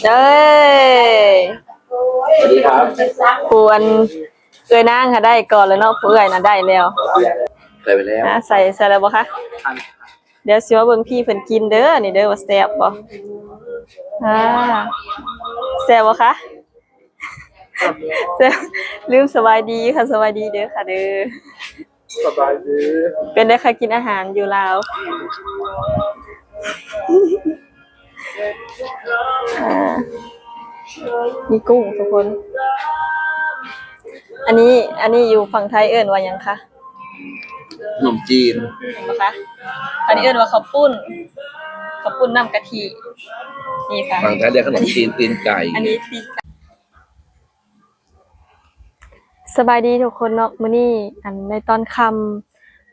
ເອີຍ ສະຫວັດດີຄັບ ຜູ້ອັນເອື້ອຍນາງຫາໄດ້ກ່ອນແລ້ວເນາະ ຜູ້ເອື້ອຍນະໄດ້ແລ້ວ ໃສ່ໄປແລ້ວ ອ່າ ໃສ່ ໃສ່ແລ້ວບໍ່ຄະ? ດຽວຊິມາເບິ່ງພີ່ເພິ່ນກິນເດີ ນີ້ເດີ ວ່າແຊບບໍ່? ອ່າ ແຊບບໍ່ຄະ? ແຊບ ລືມສະບາຍດີຄະ ສະບາຍດີເດີຄະເດີ. ສະບາຍດີ ເປັນໄດຄະ ກິນອາຫານຢູ່ລາວ? ອ່າ ມີກຸ້ງທຸກຄົນ ອັນນີ້ ອັນນີ້ຢູ່ຝັ່ງໄທເອີ້ນວ່າຫຍັງຄະ? ຂະໜົມຈີນ ເຫັນບໍ່ຄະ? ອັນນີ້ເອີ້ນວ່າເຂົ້າປຸ້ນ ເຂົ້າປຸ້ນນ້ຳກະທິ ນີ້ຄະ ຝັ່ງໄທເອີ້ນຂະໜົມຈີນຕີນໄກ່ ອັນນີ້ຕີນໄກ່. ສະບາຍດີທຸກຄົນເນາະ ມື້ນີ້ ອັນ ໃນຕອນຄ່ຳ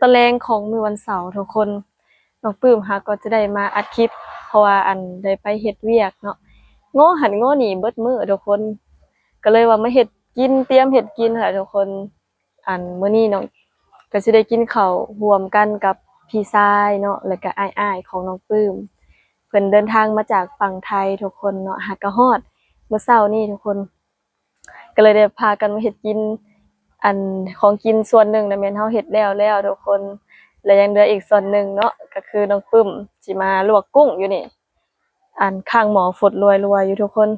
ຕອນແລງຂອງມື້ວັນເສົາທຸກຄົນ ນ້ອງປຶ້ມຫາກໍຈະໄດ້ມາອັດຄລິບ ເພາະວ່າ ອັນ ໄດ້ໄປເຮັດວຽກເນາະ ງໍຫັ້ນງໍນີ້ເບິດມື້ທຸກຄົນ ກໍເລີຍວ່າມາເຮັດກິນ ຕຽມເຮັດກິນຫັ້ນແຫຼະທຸກຄົນ. ອັນ ມື້ນີ້ນ້ອງກໍຊິໄດ້ກິນເຂົ້າຮ່ວມກັນກັບພີ່ຊາຍເນາະ ແລ້ວກໍອ້າຍໆຂອງນ້ອງປຶ້ມ ເພິ່ນເດີນທາງມາຈາກຝັ່ງໄທທຸກຄົນເນາະ ຫາກໍຮອດມື້ເຊົ້ານີ້ທຸກຄົນ. ກໍເລີຍໄດ້ພາກັນມາເຮັດກິນ ອັນ ຂອງກິນສ່ວນໜຶ່ງນະແມ່ນເຮົາເຮັດແລ້ວແລ້ວທຸກຄົນ ແລະຍັງເຫຼືອອີກສ່ວນໜຶ່ງເນາະ ກໍຄືນ້ອງປຶ້ມຊິມາລວກກຸ້ງຢູ່ນີ້ ອັນ ຄ້າງໝໍ້ຟົດລວຍໆຢູ່ທຸກຄົນ.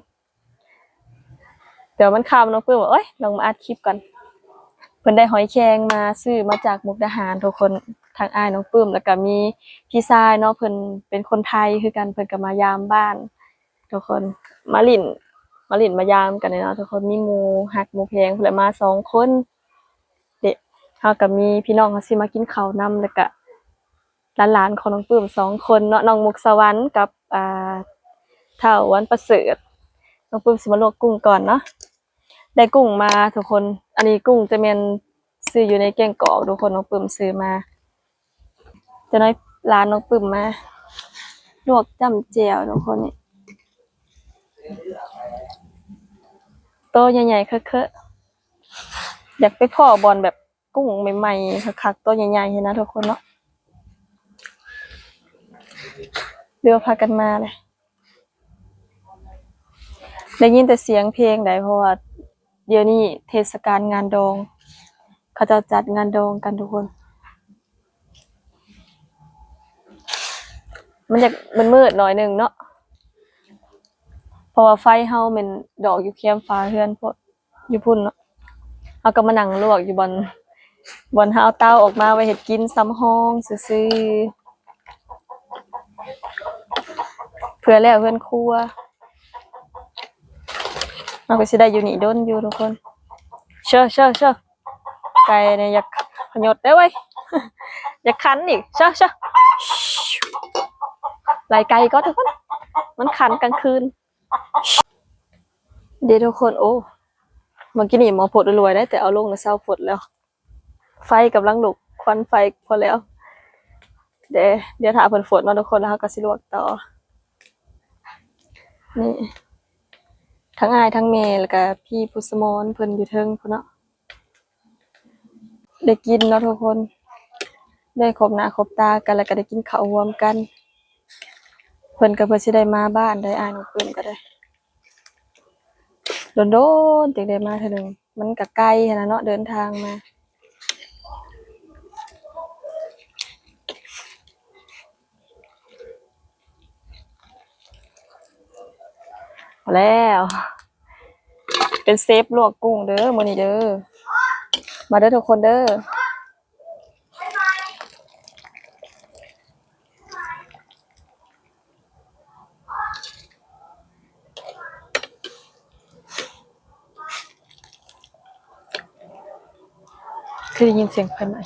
ແຕ່ວ່າມັນຄ່ຳ ນ້ອງປຶ້ມວ່າ ໂອ້ຍ ລອງມາອັດຄລິບກ່ອນ ເພິ່ນໄດ້ຫອຍແຄງມາ ຊື້ມາຈາກມຸກດາຫານທຸກຄົນ ທັງອ້າຍນ້ອງປຶ້ມ ແລ້ວກໍມີພີ່ຊາຍເນາະ ເພິ່ນເປັນຄົນໄທຄືກັນ ເພິ່ນກໍມາຢາມບ້ານ ທຸກຄົນ ມາຫຼິ້ນ ມາຫຼິ້ນມາຢາມກັນເນາະທຸກຄົນ ມີໝູ່ຮັກໝູ່ແພງພຸ້ນແຫຼະ ມາສອງຄົນເດະ ເຮົາກໍມີພີ່ນ້ອງເຮົາຊິມາກິນເຂົ້ານຳ ແລ້ວກະຫຼານໆຂອງນ້ອງປຶ້ມສອງຄົນເນາະ ນ້ອງມຸກສະຫວັນກັບ ອ່າ ທ້າວວັນປະເສີດ. ນ້ອງປຶ້ມຊິມາລວກກຸ້ງກ່ອນເນາະ ໄດ້ກຸ້ງມາທຸກຄົນ ອັນນີ້ກຸ້ງຈະແມ່ນຊື້ຢູ່ໃນແກ້ງກອກທຸກຄົນ ນ້ອງປຶ້ມຊື້ມາ. ຈັກໜ້ອຍຫຼານນ້ອງປຶ້ມມາລວກຈ້ຳແຈ່ວທຸກຄົນ ນີ້ໂຕໃຫຍ່ໆ ເຄີໆ ຢາກໄປພໍ້ບ່ອນແບບກຸ້ງໃໝ່ໆ ຄັກໆ ໂຕໃຫຍ່ໆ ຫັ້ນນະທຸກຄົນເນາະ ເຫຼືອພາກັນມາເລີຍ. ໄດ້ຍິນແຕ່ສຽງເພງໃດ ເພາະວ່າດຽວນີ້ເທດສະການງານດອງ ເຂົາເຈົ້າຈັດງານດອງກັນທຸກຄົນ ມັນຢາກມືດໆໜ້ອຍໜຶ່ງເນາະ ເພາະວ່າໄຟເຮົາແມ່ນດອກຢູ່ແຄມຝາເຮືອນພຸ້ນ ຢູ່ພຸ້ນເນາະ ເຮົາກໍມານັ່ງລວກຢູ່ບ່ອນ ບ່ອນເຮົາເອົາເຕົາອອກມາໄວ້ເຮັດກິນ ສຳຮອງຊື່ໆ ເພື່ອແລ້ວເຮືອນຄົວ ເຮົາກໍຊິໄດ້ຢູ່ນີ້ດົນຢູ່ທຸກຄົນ ເຊີ ເຊີ ເຊີ ໄກ່ນີ້ຢາກຂະຍົດເດ້ເວີຍ ຢາກຂັນອີກ ເຊີ ເຊີ ໄລ່ໄກ່ກ່ອນທຸກຄົນ ມັນຂັນກາງຄືນ. ເດ້ທຸກຄົນ ໂອ້ ເມື່ອກີ້ນີ້ໝໍ້ຟົດລວຍໄດ໋ ແຕ່ເອົາລົງແລ້ວເຊົາຟົດແລ້ວ ໄຟກຳລັງລຸກ ຄວັນໄຟພໍແລ້ວ ເດ້ ດຽວຖ້າເພິ່ນຟົດເນາະທຸກຄົນ ແລ້ວເຮົາກໍຊິລວກຕໍ່ ນີ້ ທັງອ້າຍທັງແມ່ ແລ້ວກໍພີ່ຜູ້ສະໝອນເພິ່ນຢູ່ເທິງພຸ້ນເນາະ. ໄດ້ກິນເນາະທຸກຄົນ ໄດ້ຄົບໜ້າຄົບຕາກັນ ແລ້ວກໍໄດ້ກິນເຂົ້າຮ່ວມກັນ ເພິ່ນກໍເພື່ອຊິໄດ້ມາບ້ານໄດ້ ອ້າຍນ້ອງປຶ້ມກໍໄດ້ ດົນໆຈຶ່ງໄດ້ມາເທື່ອໜຶ່ງ ມັນກໍໄກຫັ້ນນະເນາະ ເດີນທາງມາ. ພໍແລ້ວ ເປັນເຊຟລວກກຸ້ງເດີມື້ນີ້ເດີ ມາເດີທຸກຄົນເດີ. ຄືໄດ້ຍິນສຽງໄຟໄໝ້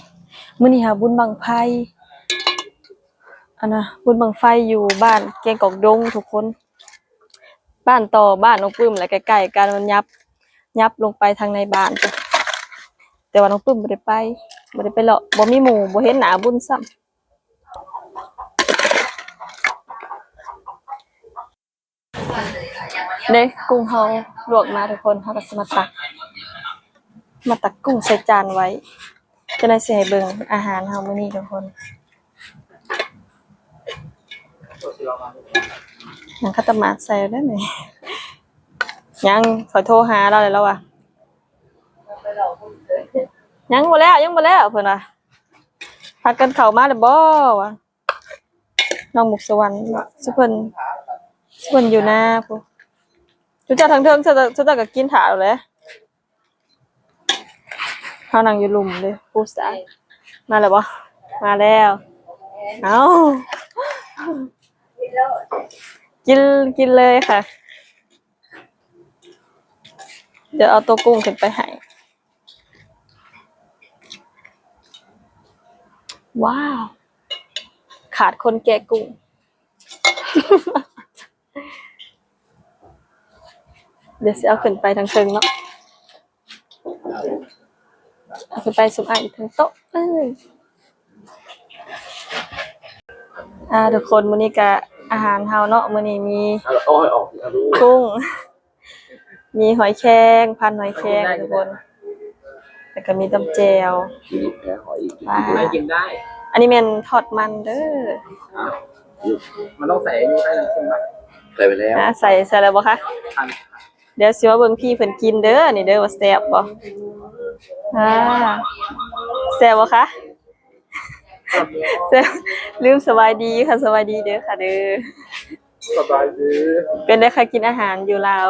ມື້ນີ້ຫາບຸນບັ້ງໄຟ ອັນນະ ບຸນບັ້ງໄຟຢູ່ບ້ານແກ້ງກອກດົງທຸກຄົນ ບ້ານຕໍ່ບ້ານນ້ອງປຶ້ມ ແລະ ໃກ້ໆກັນ ມັນຫຍັບ ຫຍັບລົງໄປທາງໃນບ້ານ ແຕ່ວ່ານ້ອງປຶ້ມບໍ່ໄດ້ໄປ ບໍ່ໄດ້ໄປເລາະ ບໍ່ມີໝູ່ ບໍ່ເຫັນໜ້າບຸນຊ້ຳ. ເດ້ ກຸ້ງເຮົາລວກມາທຸກຄົນ ເຮົາກໍຊິມາຕັກ ມາຕັກກຸ້ງໃສ່ຈານໄວ້ ຈັ່ງໃດຊິໃຫ້ເບິ່ງອາຫານເຮົາມື້ນີ້ທຸກຄົນ. ຍັງຄັດຕະໝາດໃສ່ແລ້ວນີ້ ຍັງ ຂ້ອຍໂທຫາລາວແລ້ວ ລາວວ່າ ຍັງບໍ່ແລ້ວ ຍັງບໍ່ແລ້ວ ເພິ່ນວ່າ ພາກັນເຂົ້າມາແລ້ວບໍ່ ວ່າ ນ້ອງມຸກສະຫວັນ ຊຸເພິ່ນ ຊຸເພິ່ນຢູ່ນາພຸ້ນ ຊຸເຈົ້າທາງເທິງ ຊຸເຈົ້າ ຊຸເຈົ້າກໍກິນຖ້າແຫຼະ. ເຮົານັ່ງຢູ່ລຸ່ມເດ້ ຜູ້ສາວ ມາແລ້ວບໍ່? ມາແລ້ວ ເອົ້າ ກິນ ກິນເລີຍຄ່ະ ດຽວເອົາຕົວກຸ້ງຂຶ້ນໄປໃຫ້ ວ້າວ ຂາດຄົນແກະກຸ້ງ. ດຽວຊິເອົາຂຶ້ນໄປທາງເທິງເນາະ ເອົາຂຶ້ນໄປຊຸມອ້າຍຢູ່ເທິງໂຕະເລີຍ. ອ່າ ທຸກຄົນ ມື້ນີ້ກະອາຫານເຮົາເນາະ ມື້ນີ້ມີ ເອົາ ເອົາໃຫ້ອອກ ເອົາລູກ ກຸ້ງ ມີຫອຍແຄງ ພັນຫອຍແຄງທຸກຄົນ ແລ້ວກໍມີຕຳແຈ່ວ ກິນອີກແລ້ວ ຂໍອີກ ວ້າວ ກິນໄດ້ ອັນນີ້ແມ່ນທອດມັນເດີ ອ້າວ ມັນຕ້ອງໃສ່ອັນນີ້ໃສ່ນ້ຳເຄັມປະ? ໃສ່ໄປແລ້ວ ອ່າ ໃສ່ ໃສ່ແລ້ວບໍ່ຄະ? ອັນ ດຽວຊິມາເບິ່ງພີ່ເພິ່ນກິນເດີ ນີ້ເດີ ວ່າແຊບບໍ່? ອ່າ ແຊບບໍ່ຄະ? ແຊບ ລືມສະບາຍດີຄ່ະ ສະບາຍດີເດີຄ່ະເດີ. ສະບາຍດີ ເປັນໄດຄະ ກິນອາຫານຢູ່ລາວ?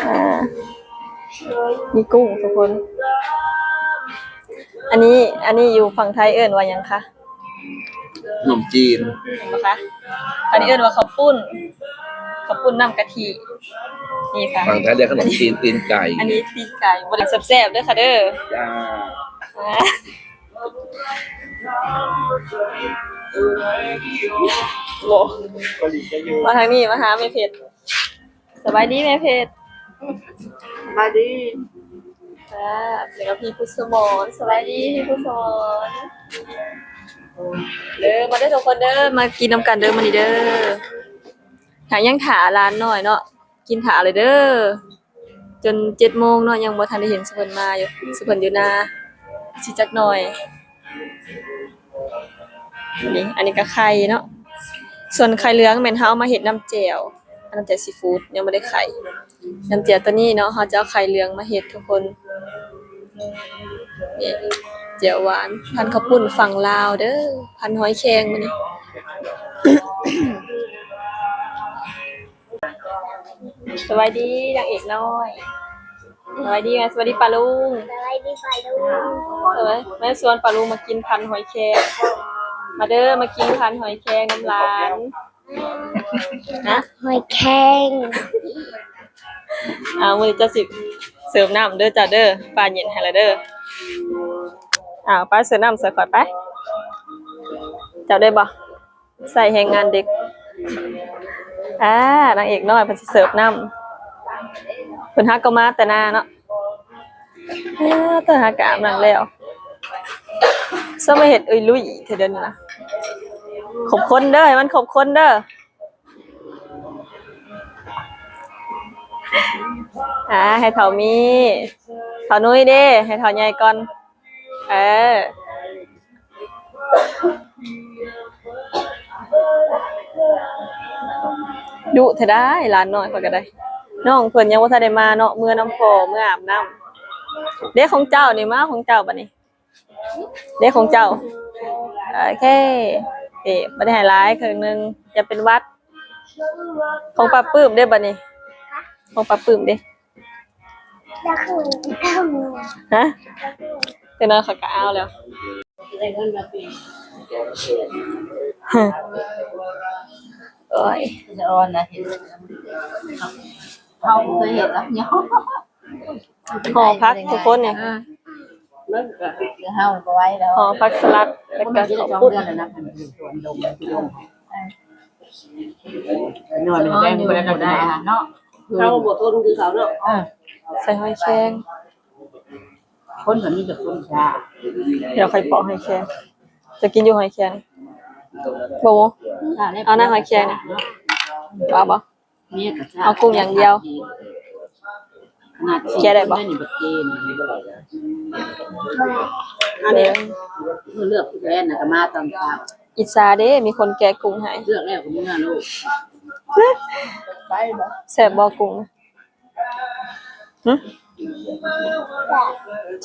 ອ່າ ມີກຸ້ງທຸກຄົນ ອັນນີ້ ອັນນີ້ຢູ່ຝັ່ງໄທເອີ້ນວ່າຫຍັງຄະ? ຂະໜົມຈີນ ແມ່ນບໍ່ຄະ? ອັນນີ້ເອີ້ນວ່າເຂົ້າປຸ້ນ ເຂົ້າປຸ້ນນ້ຳກະທິ ນີ້ຄ່ະ ຝັ່ງໄທເອີ້ນຂະໜົມຈີນຕີນໄກ່ ອັນນີ້ຕີນໄກ່ ບໍ່ໄດ້ ແຊບໆເດີຄ່ະເດີ ຈ້າ. ໂອ້ ມາທາງນີ້ ມາຫາແມ່ເພັດ ສະບາຍດີແມ່ເພັດ ສະບາຍດີ ອ່າ ແລ້ວກໍພີ່ພຸດສະໝອນ ສະບາຍດີພີ່ພຸດສະໝອນ ເດີ ມາເດີທຸກຄົນເດີ ມາກິນນຳກັນເດີມື້ນີ້ເດີ ຫາຍັງຖ້າຫຼານນ້ອຍເນາະ ກິນຖ້າເລີຍເດີ ຈົນເຈັດໂມງເນາະ ຍັງບໍ່ທັນໄດ້ເຫັນຊຸເພິ່ນມາຢູ່ ຊຸເພິ່ນຢູ່ນາ ຊິຈັກໜ່ອຍ ນີ້ ອັນນີ້ກໍໄຂ່ເນາະ ສ່ວນໄຂ່ເຫຼືອງແມ່ນເຮົາເອົາມາເຮັດນ້ຳແຈ່ວ ນ້ຳແຈ່ວຊີຟູດ ຍັງບໍ່ໄດ້ໄຂ່ ນ້ຳແຈ່ວຕົວນີ້ເນາະ ເຮົາຈະເອົາໄຂ່ເຫຼືອງມາເຮັດທຸກຄົນ ນີ້ ແຈ່ວຫວານ ພັນເຂົ້າປຸ້ນຝັ່ງລາວເດີ ພັນຫອຍແຄງມື້ນີ້. ສະບາຍດີນາງເອກນ້ອຍ ສະບາຍດີແມ່ ສະບາຍດີປ້າລຸງ ສະບາຍດີປ້າລຸງ ເອີ ແມ່ຊວນປ້າລຸງມາກິນພັນຫອຍແຄງ ມາເດີ ມາກິນພັນຫອຍແຄງນຳຫຼານ ຮະ ຫອຍແຄງ ອ້າວ ມື້ນີ້ເຈົ້າຊິເສີບນ້ຳເດີ ເຈົ້າເດີ ປາເຢັນໃຫ້ລະເດີ ອ້າວ ໄປເສີບນ້ຳໃສ່ຂ້ອຍໄປ ເຈົ້າໄດ້ບໍ່? ໃຊ້ແຮງງານເດັກ ອ່າ ນາງເອກນ້ອຍເພິ່ນຊິເສີບນ້ຳ ເພິ່ນຫາກໍມາແຕ່ນາເນາະ ເອີ ເພິ່ນຫາກະອາບນ້ຳແລ້ວ ຊະມາເຮັດອຸຍລຸຍແທ້ດຽວນີ້ນະ ຄົບຄົນເດີ ໃຫ້ມັນຄົບຄົນເດີ ອ່າ ໃຫ້ເຖົ້າມີ ເຖົ້ານຸ້ຍເດ້ ໃຫ້ເຖົ້າໃຫຍ່ກ່ອນ ເອີ. ດຸແທ້ດາຍ ຫຼານນ້ອຍຂ້ອຍກໍໄດ້ ນ້ອງເພິ່ນຍັງບໍ່ທັນໄດ້ມາເນາະ ເມືອນຳພໍ່ ເມືອອາບນ້ຳ ເດ້ຂອງເຈົ້ານີ້ ມາຂອງເຈົ້າບັດນີ້ ເດ້ຂອງເຈົ້າ ໂອເຄ ເດ້ ບໍ່ໄດ້ໃຫ້ຫຼາຍ ເຄິ່ງໜຶ່ງ ຢ່າເປັນຫວັດ ຂອງປ້າປຶ້ມເດ້ບັດນີ້ ຂອງປ້າປຶ້ມເດ້ ຮະ ເຈົ້ານ້ອຍເຂົາກໍເອົາແລ້ວ ໂອ້ຍ ສະອອນນະ ເຫັນ ເຮົາບໍ່ເຄີຍເຫັນນະ ຫໍ່ຜັກທຸກຄົນນີ້ ເອີ ມັນກໍ ເຮົາບໍ່ໄຫວແລ້ວ ຫໍ່ຜັກສະຫຼັດ ແລ້ວກໍເຂົ້າປຸ້ນ ເດືອນແລ້ວນະ ມັນຢູ່ສວນດົງ ຢູ່ດົງ ເອີ ນ້ອຍແມ່ນແດງບໍ່ໄດ້ເນາະ ເຮົາບໍ່ທົນຄືເຂົາເນາະ ເອີ ໃສ່ຫອຍແຄງ ຄົນກໍມີແຕ່ຄົນຊ້າ ດຽວຂ້ອຍປອກຫອຍແຄງ ຈະກິນຢູ່ຫອຍແຄງ ບໍ່ ເອົານະຫອຍແຄງນະ ເອົາບໍ່? ເອົາກຸ້ງຢ່າງດຽວ ແກະໄດ້ບໍ່? ອັນນີ້ ເອີ ເລືອກແທນນະ ກໍມາຕອນເຊົ້າ ອິດສາເດ້ ມີຄົນແກະກຸ້ງໃຫ້. ເລືອກແລ້ວກໍເມືອໂລດ. ໄປບໍ່? ແຊບບໍ່ກຸ້ງ? ຫຶ?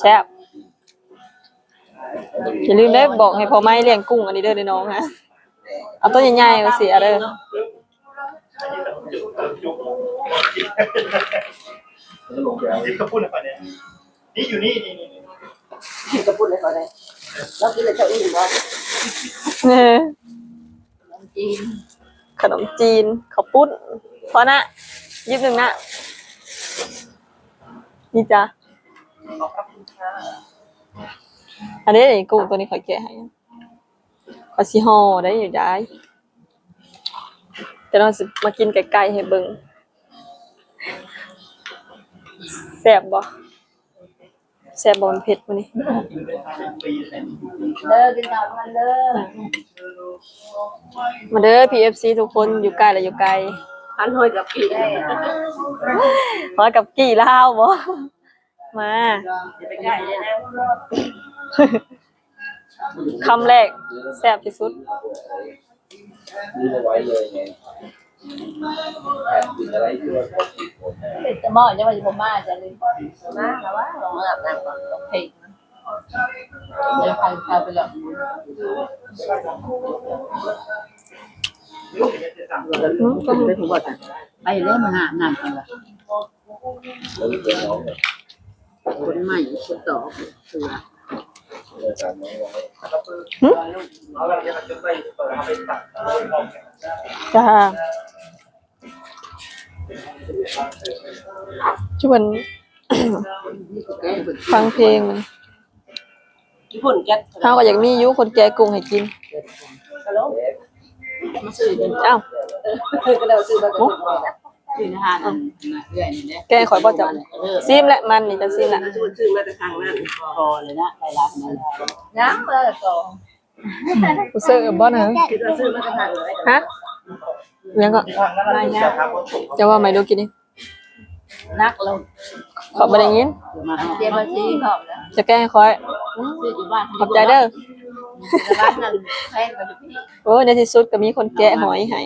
ແຊບ. ຢ່າລືມເດີ ບອກໃຫ້ພໍ່ໄມ້ລ້ຽງກຸ້ງອັນນີ້ເດີ ນ້ອງນະ. ເອົາໂຕໃຫຍ່ໆ ວ່າຊິເອົາເດີ. ກິນກະປຸ້ນໃຫ້ຂ້ອຍແດ່ ນີ້ຢູ່ນີ້ ນີ້ໆ ກິນກະປຸ້ນໃຫ້ຂ້ອຍແດ່. ລາວກິນແລ້ວເຈົ້າອີ່ມບໍ່? ເອີ ຂະໜົມຈີນ ຂະໜົມຈີນ ເຂົ້າປຸ້ນ. ພໍນະ ຢິບໜຶ່ງນະ. ນີ້ຈ້າ. ອັນນີ້ກຸ້ງໂຕນີ້ຂ້ອຍແກະໃຫ້. ຂ້ອຍຊິຫໍ່ໄດ້ຢູ່ໄດ໋ ແຕ່ນ້ອງຊິມາກິນໃກ້ໆໃຫ້ເບິ່ງ. ແຊບບໍ່? ແຊບບໍ່? ມັນເຜັດບໍ່ນີ້? ເດີ ກິນຂ້າວນຳກັນເດີ. ມາເດີ ພີເອັຟຊີ ທຸກຄົນ ຢູ່ໃກ້ ແລະ ຢູ່ໄກ. ອັນຫ້ອຍກັບກີ້ ຫ້ອຍກັບກີ້ລາວບໍ່? ມາ ຢ່າໄປໃກ້ເດ້ນະ. ຄຳແລກແຊບທີ່ສຸດ. ເປັນຕາໝໍ້ ຍັງວ່າຊິບໍ່ມາ ຈະລືມມາລະວ່າ ລອງອາບນ້ຳກ່ອນ ເພງ. ເດີ ພາ ພາໄປລອງ. ໄປແລ້ວ ມາຫາອາບນ້ຳກ່ອນລະ. ຄົນໃໝ່ ຄົນເກົ່າ ເສືອ. ຫຶ? ຈ້າ. ຈວນ ຟັງເພງມັນ. ເຮົາກໍຢາກມີຢູ່ຄົນແກະກຸ້ງໃຫ້ກິນ. ອ້າວ ແກະໃຫ້ຂ້ອຍບໍ່ເຈົ້າ? ຊີມແຫຼະ ມັນນີ້ເຈົ້າຊີມແຫຼະ. ຍັງເລີຍກໍ ຜູ້ເສີບບໍ່ນະ? ຮະ? ຍັງກໍ ຈະເວົ້າໃໝ່ດູກິນນີ້. ໜັກແລ້ວ ຂ້ອຍບໍ່ໄດ້ຍິນ. ເຈມາຊີຂອບແລ້ວ ຈະແກະໃຫ້ຂ້ອຍ. ຂອບໃຈເດີ. ໂອ້ຍ ໃນທີ່ສຸດກໍມີຄົນແກະຫອຍໃຫ້.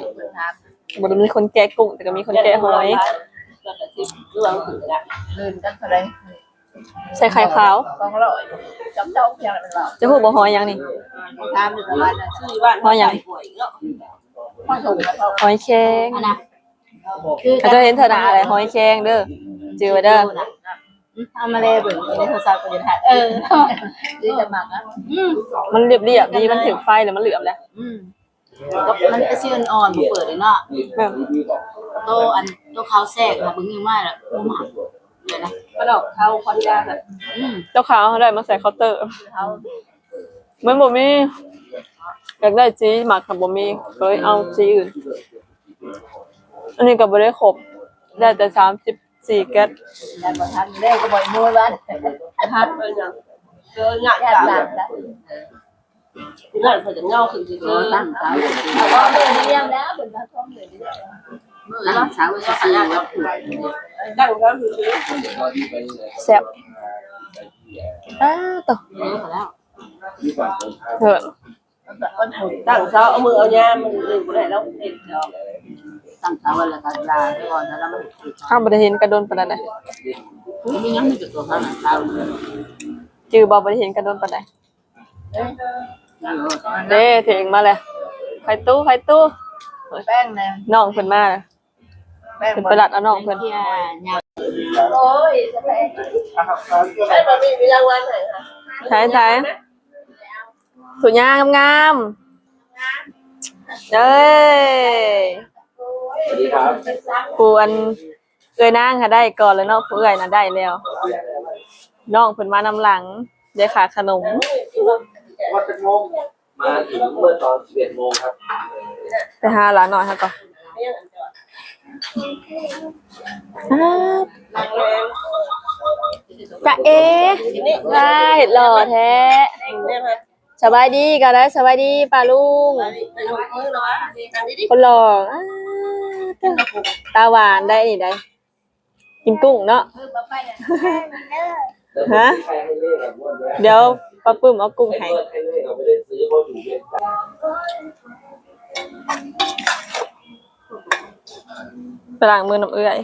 ບໍ່ໄດ້ມີຄົນແກະກຸ້ງ ແຕ່ກໍມີຄົນແກະຫອຍ. ໃສ່ໄຂ່ຂາວ. ເຈົ້າຮູ້ບໍ່ຫອຍຫຍັງນີ້? ຫອຍຫຍັງ? ຫອຍແຄງ. ເຂົາເຈົ້າເຫັນເທື່ອໜ້າແລ້ວ ຫອຍແຄງເດີ ຈື່ໄວ້ເດີ. ເອົາມາແລເບິ່ງໃນໂທລະສັບກໍຢູ່ໄດ້. ເອີ ດີຈະມັກ. ມັນລຽບໆດີ ມັນຖືກໄຟແລ້ວມັນເຫຼືອມແລ້ວ. ມັນກະຊິອ່ອນໆ ບໍ່ເປີດເລີຍເນາະ. ໂຕອັນ ໂຕຂາວແຊກນະ ເບິ່ງມາແລ້ວບໍ່ມັກເລີຍນະ. ມັນອອກຂາວຄວັນຢານະ. ໂຕຂາວເຮົາໄດ້ມາໃສ່ເຄົາເຕີ ມັນບໍ່ມີ. ຢາກໄດ້ສີມັກ ຫາກບໍ່ມີ ກໍເລີຍເອົາສີອື່ນ. ອັນນີ້ກໍບໍ່ໄດ້ຄົບ ໄດ້ແຕ່ສາມສິບສີ່ແກັດ. ຍັງບໍ່ທັນເດ້ ກໍບໍ່ມີມື້ວານ. ທັນເພິ່ນຫຍັງ ເກີນງານການ. ນັ້ນເພິ່ນຈະເງົາຂຶ້ນຊື່ໆ. ຕັ້ງເສົາ ເອົາເດີ ດຽວແລ້ວເພິ່ນວ່າ ຕັ້ງເສົາຊື່ໆ. ຕັ້ງເສົາຊື່ໆ. ແຊບ. ອ້າໂຕ ເອີ ແລ້ວ ເອີ ຕັ້ງເສົາ ເອົາມືເອົາຍາມ ມັນເລີຍບໍ່ໄດ້ແລ້ວ. ຕັ້ງເສົາແລ້ວກໍລາກ່ອນ ແລ້ວມັນ ເຮົາບໍ່ໄດ້ເຫັນກັນດົນປານໃດ. ມີຫຍັງມີແຕ່ຕົວເຮົານັ້ນເສົາ. ຈື່ບໍ່ ບໍ່ໄດ້ເຫັນກັນດົນປານໃດ. ເດ້ ເທງມາແລ້ວ. ໄຂ່ຕູ້ ໄຂ່ຕູ້. ແປ້ງແດ່ ນ້ອງເພິ່ນມາ. ເພິ່ນໄປລັດເອົານ້ອງເພິ່ນ. ໂອ້ຍ ສະແພງ ໄດ້ບໍ່ມີ ມີລາງວັນໃຫ້. ຖ່າຍ ຖ່າຍ ຜູ້ຍ່າງງາມໆ. ເອີຍ ສະຫວັດດີຄັບ. ຜູ້ອັນ ເອື້ອຍນາງຫາໄດ້ກ່ອນແລ້ວເນາະ ຜູ້ເອື້ອຍນະໄດ້ແລ້ວ. ນ້ອງເພິ່ນມານຳຫຼັງ ໄດ້ຄ່າຂະໜົມ. ມາເຖິງເມື່ອຕອນສິບເອັດໂມງຄັບ. ໄປຫາຫຼານນ້ອຍເຮົາກ່ອນ. ອາ ຈາເອ ວ້າ ເຮັດຫຼໍ່ແທ້. ສະບາຍດີກໍໄດ້ ສະບາຍດີປ້າລຸງ. ຄົນຫຼໍ່ ອາ ຕາຫວານໄດ໋ນີ້ໄດ໋. ກິນກຸ້ງເນາະ. ຮະ ດຽວປ້າປຶ້ມເອົາກຸ້ງໃຫ້ ໄປລ້າງມືນຳເອື້ອຍ.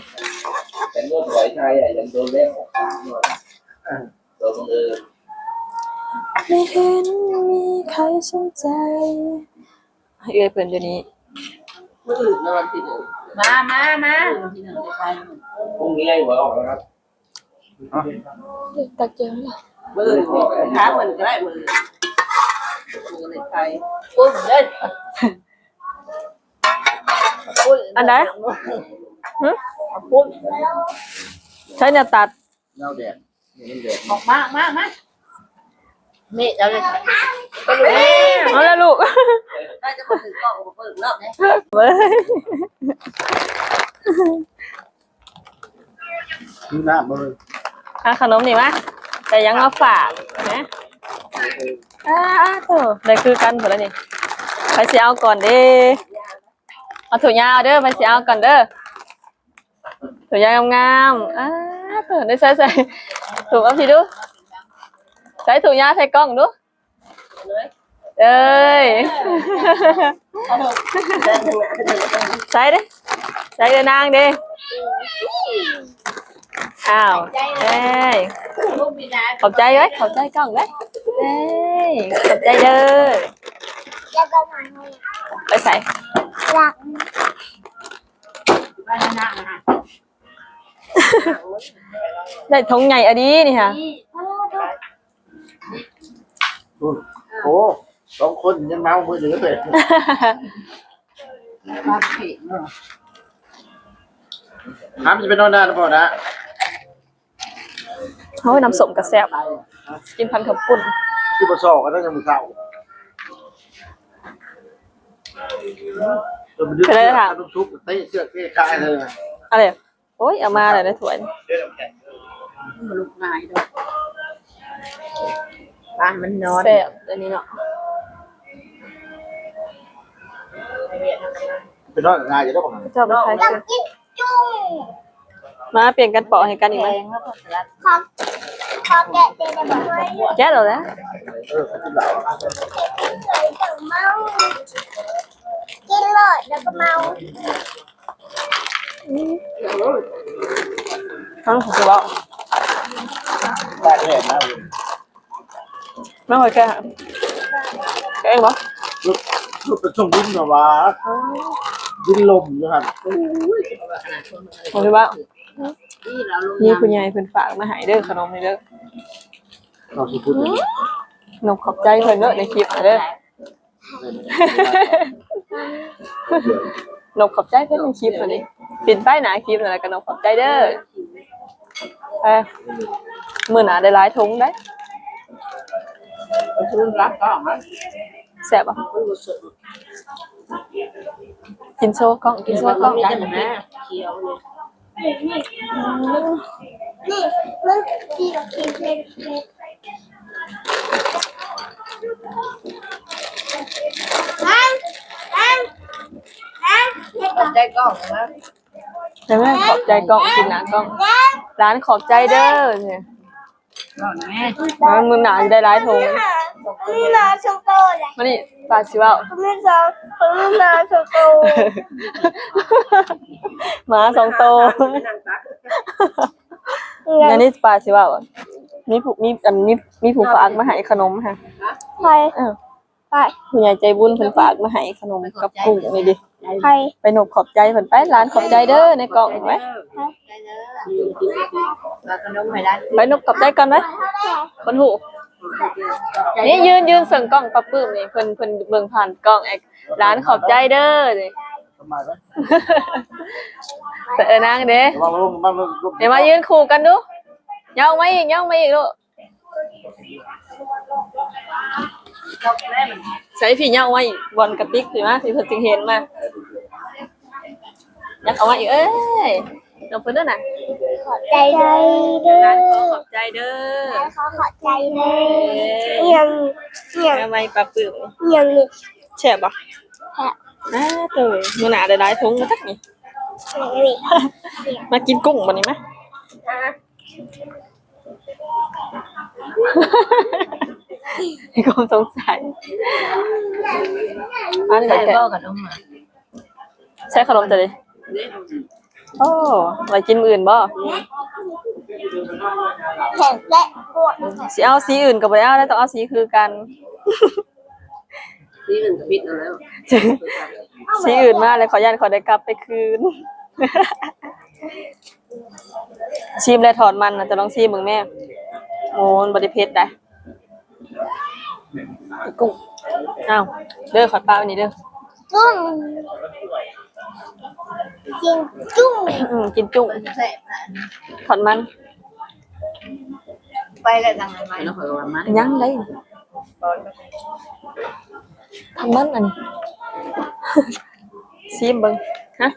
ເອື້ອຍເພິ່ນຢູ່ນີ້ ມື້ອື່ນນະ ວັນທີໜຶ່ງ ມາ ມາ ມາ ວັນທີໜຶ່ງໄດ້ໄປ ພรุ่งนี้หวยออกแล้วครับ ຕັກແຈ່ວ ມື້ອື່ນ ຖາມເພິ່ນກໍໄດ້ ມື້ອື່ນ ມື້ອື່ນໄດ້ໄປ ປຸ້ນເດີ ປຸ້ນ ອັນໃດ? ຫຶ? ປຸ້ນ ໃຊ້ແນວຕັດ ແນວແດດ ອອກມາ ມາ ມາ ເມດເອົາເລີຍ ເອົາລະລູກ ໜ້າຈະບໍ່ຖືກກ້ອງ ບໍ່ເປີດເນາະ ເວີຍ ມີນ້ຳບໍ່ເລີຍ ເອົາຂະໜົມນີ້ມາ ໄດ້ຫຍັງມາຝາກນະ ອ້າໂທ້ ໄດ້ຄືກັນພຸ້ນລະນີ້ ໃຜຊິເອົາກ່ອນເດ ເອົາຖົງຍາວເດີ ໃຜຊິເອົາກ່ອນເດີ. ຖົງຍາງາມໆ ອ້າໂທ້ ໃສ່ ໃສ່ ຖົງ ເອົາພີ້ດູ ໃສ່ຖົງຍາໃສ່ກ້ອງດູ ເອີຍ ໃສ່ເດ້ ໃສ່ເດີນາງເດ້ ອ້າວ ເອີຍ ຂອບໃຈເອີຍ ຂອບໃຈກ້ອງເອີຍ ເອີຍ ຂອບໃຈເດີ ໄປໃສ? ໄດ້ຖົງໃຫຍ່ອະດີນີ້ຫະ ໂອ້ ສອງຄົນຍັງເມົາມື້ນີ້ເລີຍ ຫາມັນຈະໄປນອນນານະພໍ່ນະ. ໂອ້ຍ ນ້ຳສົ້ມກໍແຊບ ກິນພັນເຂົ້າປຸ້ນ ຄືບໍ່ຊອກກັນນະ ຍັງບໍ່ເຊົາ ເອີ ເປັນໄດ໋ ນ້ຳຊຸບເຕະເຊືອກເຕະຂາຍເລີຍ ອັນນີ້ ໂອ້ຍ ເອົາມາແລ້ວໃນຖ້ວຍ ມັນບໍ່ລຸກງ່າຍດອກ ປາມັນນອນ ແຊບອັນນີ້ເນາະ ໄປນອນງ່າຍຢູ່ດອກ ເຈົ້າໄປຂາຍເຄື່ອງ ມາປ່ຽນກັນປອກໃຫ້ກັນອີກໄໝ? ຂອງ ຂອງແກະເຕັມໄດ້ບໍ່? ແກະແລ້ວແຫຼະ ເອີ ກິນເຫຼົ້າ ກິນໂລດແລ້ວກໍເມົາ ອືມ ເອົ້າ ຄືວ່າ ຕາກແດດນະ. ມາ ຂ້ອຍແກະໃຫ້ ແກະເອງບໍ່? ລົດ ລົດໄປສົ່ງດິນແບບວ່າ ດິນລົມຢູ່ຫັ້ນ ໂອ້ຍ ເຫັນບໍ່? ມີຜູ້ໃຫຍ່ເພິ່ນຝາກມາໃຫ້ເດີ ຂະໜົມນີ້ເດີ ເຮົາຊິພຸດ ອືມ ນົບຂອບໃຈເພິ່ນເດີ ໃນຄລິບນະເດີ. ນົບຂອບໃຈເພິ່ນໃນຄລິບຫັ້ນເດ້ ປິ່ນໄປໜ້າຄລິບຫັ້ນແຫຼະ ກໍນົບຂອບໃຈເດີ ເອີ ມື້ໜ້າໄດ້ຫຼາຍຖົງໄດ໋ ແຊບບໍ່? ກິນໂຊກ້ອງ ກິນໂຊກ້ອງ. ຂອບໃຈກ້ອງນະ ເຫັນໄໝ? ຂອບໃຈກ້ອງ ກິນໜ້າກ້ອງ ຫຼານຂອບໃຈເດີ ເອີ ມື້ໜ້າຊິໄດ້ຫຼາຍຖົງ ມີໝາສອງໂຕເລີຍ ມານີ້ ປ້າຊິເວົ້າ ມີສອງ ມີໝາສອງໂຕ ໝາສອງໂຕ ອັນນີ້ປ້າຊິເວົ້າ ມີຜູ້ ມີ ອັນ ມີ ມີຜູ້ຝາກມາໃຫ້ຂະໜົມຫັ້ນ ໃຜ? ເອີ ໄປ ຜູ້ໃຫຍ່ໃຈບຸນເພິ່ນຝາກມາໃຫ້ຂະໜົມກັບກຸ້ງນີ້ເດ້ ໃຜ? ໄປນົບຂອບໃຈເພິ່ນໄປ ຫຼານຂອບໃຈເດີ ໃນກ້ອງໄປ ໄປນົບຂອບໃຈກ່ອນໄປ ຄົນຮູ້ ນີ້ຢືນ ຢືນເຊິ່ງກ້ອງປ້າປຶ້ມນີ້ ເພິ່ນ ເພິ່ນເບິ່ງຜ່ານກ້ອງ ຫຼານຂອບໃຈເດີ ນີ້ ເອີ ນາງເດ້ ເອົາມາຢືນຄູ່ກັນດູ ຍ່ອງມາອີກ ຍ່ອງມາອີກລູກ. ໃສ່ຜີຍາວໄວ້ບ່ອນກະຕິກ ຖືມາ ທີ່ເພິ່ນຈຶ່ງເຫັນມາ ຍັກເອົາໄວ້ອີກ ເອີຍ ນ້ອງເພິ່ນນັ້ນນະ ຂອບໃຈເດີ ຂອບໃຈເດີ ຂອບໃຈເດີ ອີ່ຫຍັງ ອີ່ຫຍັງ ໄວ້ປາປຶ້ມ ອີ່ຫຍັງນີ້ ແຊບບໍ່? ແຊບ ອ້າໂຕ ມື້ໜ້າໄດ້ຫຼາຍຖົງມາຈັກນີ້ ມາກິນກຸ້ງບັດນີ້ມາ. ມີຄວາມສົງໄສ ອັນນີ້ ແຊ ກໍແຊ ບໍ່ຂະໜົມ ໃສ່ຂະໜົມຕົວນີ້. ໂອ້ ໄວ້ກິນມື້ອື່ນບໍ່? ແຂງແຕະ ຊິເອົາສີອື່ນກໍບໍ່ໄດ້ເອົາ ຕ້ອງເອົາສີຄືກັນ. ສີອື່ນກໍຜິດເອົາແລ້ວ ສີອື່ນມາແລ້ວ ຂ້ອຍຢ້ານຂ້ອຍໄດ້ກັບໄປຄືນ. ຊີມແລ້ວ ທອດມັນນະ ຈະລອງຊີມເບິ່ງແມ້. ໂອ້ ມັນບໍ່ໄດ້ເຜັດໃດ. ກຸ້ງ ອ້າວ ເດີ ຂ້ອຍປະໄວ້ນີ້ເດີ ກຸ້ງ ກິນຈຸ້ງ ອືມ ກິນຈຸ້ງ ມັນແຊບນະ ທອດມັນ. ໄປແລ້ວທາງໃໝ່ ແລ້ວຂ້ອຍວ່າມັນ ຍັງໄດ໋ ທາງມັນອັນ ຊີມເບິ່ງ ຮະ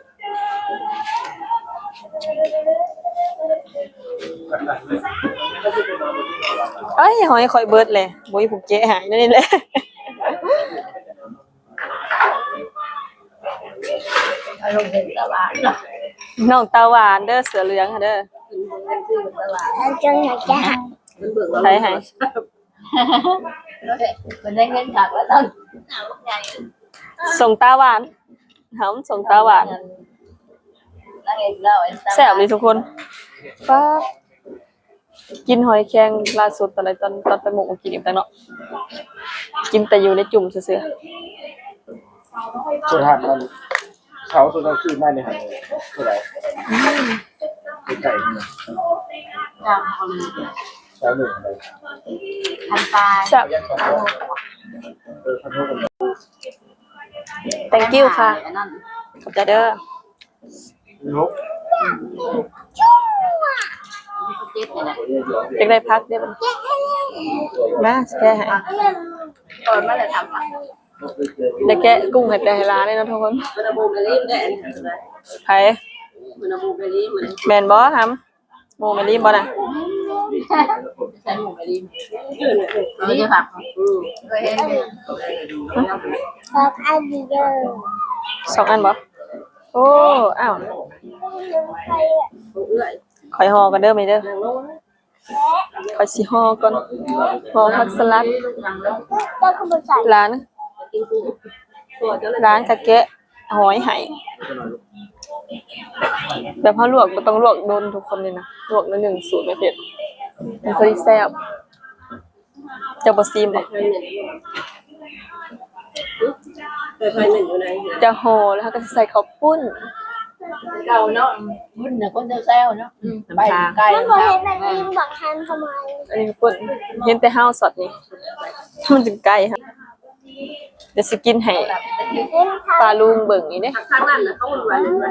ເອີຍ ຫອຍຂ້ອຍເບິດແຫຼະ ບໍ່ມີຜູ້ແກະໃຫ້ ແນວນີ້ແຫຼະ. ອາລົມເປັນຕາຫວານເນາະ ນ້ອງຕາຫວານເດີ ເສືອເຫຼືອງຫັ້ນເດີ ເປັນຕາຫວານ ອັນຈັ່ງໃຫ້ແກະໃຫ້ ໃຜໃຫ້? ເພິ່ນໄດ້ເງິນຄັກແລ້ວຕອນ ສົ່ງຕາຫວານ ຫຳສົ່ງຕາຫວານ ນາງເອກລາວ ແຊບເລີຍທຸກຄົນ. ປາດ ກິນຫອຍແຄງລ່າສຸດຕອນໃດ ຕອນ ຕອນໄປໝົກມາກິນອີກແລ້ວເນາະ ກິນແຕ່ຢູ່ໃນຈຸ້ມຊື່ໆ. ສຸດທ້າຍມັນ ເຂົາ ໂຕເຈົ້າຊື້ມານີ້ຫັ້ນເທົ່າໃດ? ໄກ່ ສາມພັນປາຍ ແຊບ ເອີ ພັນຫົກ Thank you ຄ່ະ ອັນນັ້ນ ຂອບໃຈເດີ. ຢາກໄດ້ຜັກເດ້ບັດນີ້ ມາ ຊິແກະໃຫ້ ໄດ້ແກະກຸ້ງໃຫ້ແຕ່ໃຫ້ຫຼານເດ້ເນາະທຸກຄົນ. ໃຜ? ແມ່ນບໍ່ຫຳ? ໝູ່ແມ່ລີມບໍ່ນະ? ໃສ່ໝູ່ແມ່ລີມ ເອີ ໄດ້ຜັກ ອືມ ສອງອັນເດີ ສອງອັນບໍ່? ໂອ້ ອ້າວ ຂ້ອຍຫໍ່ກ່ອນເດີແມ່ເດີ ຂ້ອຍຊິຫໍ່ກ່ອນ ຫໍ່ຜັກສະຫຼັດ. ຫຼານ ຫຼານກະແກະຫອຍໃຫ້ ແບບເຮົາລວກບໍ່ຕ້ອງລວກດົນທຸກຄົນນີ້ນະ ລວກໜ້ອຍໜຶ່ງສູດແມ່ເພັດ ມັນພໍດີແຊບ. ເຈົ້າບໍ່ຊີມບໍ່? ຈະຫໍ່ແລ້ວເຮົາກໍຊິໃສ່ເຂົ້າປຸ້ນ ເກົ່າເນາະ ບຸນນະຄົນແຊວໆເນາະ ອືມ ໄປໄກ ມັນບໍ່ເຫັນແມ່ນອີ່ບັກຫັ້ນທຳໄມ ອັນນີ້ປຸ້ນ ເຫັນແຕ່ເຮົາຊັອດນີ້ ມັນຈຶ່ງໄກ ດຽວຊິກິນໃຫ້ປ້າລຸງເບິ່ງນີ້ເດ້ ທາງນັ້ນນະເຂົາຫວານໆ ອັນນັ້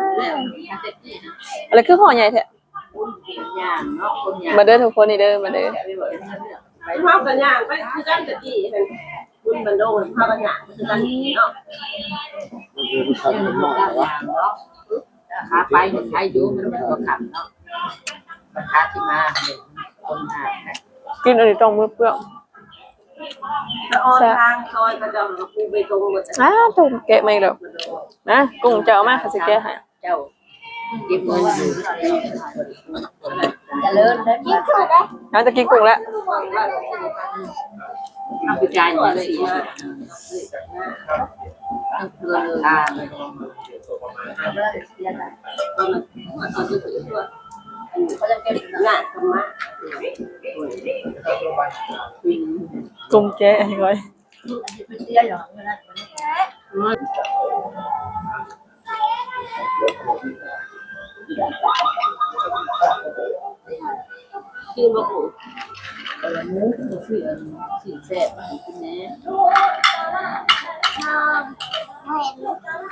ນຄືຫໍ່ໃຫຍ່ແທ້. ມາເດີທຸກຄົນນີ້ເດີ ມາເດີ ເຮົາກໍຍ່າງໄປຄືກັນແຕ່ກີ້ຫັ້ນ ບຸນບັນດົງ ເຮົາກໍຍ່າງໄປຄືກັນເນາະ ມັນຄືມັນເປັນນ້ອຍແລ້ວວະ ຂາໄປໄປຢູ່ ມັນບໍ່ຄ່ຳເນາະ ມັນຂາຊິມາ ຄົນຫາ ກິນອັນນີ້ຕ້ອງມືເປື້ອນ ສະອອນທາງຊອຍເຂົາເຈົ້າກໍປູເບຕົງໝົດ ອ້າ ໂຕແກະໃໝ່ແລ້ວ ນະ ກຸ້ງເຈົ້າເອົາມາ ຂ້ອຍຊິແກະໃຫ້ ເຈົ້າ ເກັບເງິນຢູ່ ຈະເລີນໄດ້ ເຮົາຈະກິນກຸ້ງແລ້ວ ເອົາໄປຈ່າຍເງິນຊິ ກຸ້ງແກະໃຫ້ຂ້ອຍ. ກິນບໍ່ກຸ້ງ ເອີ ໝູ ບໍ່ຊື້ອັນຊີ້ນແຊບມາໃຫ້ກິນແດ່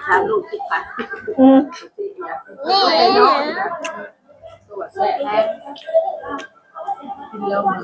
ສາມລູກສິບພັນ ອືມ ແຊບ ກິນແລ້ວມັນ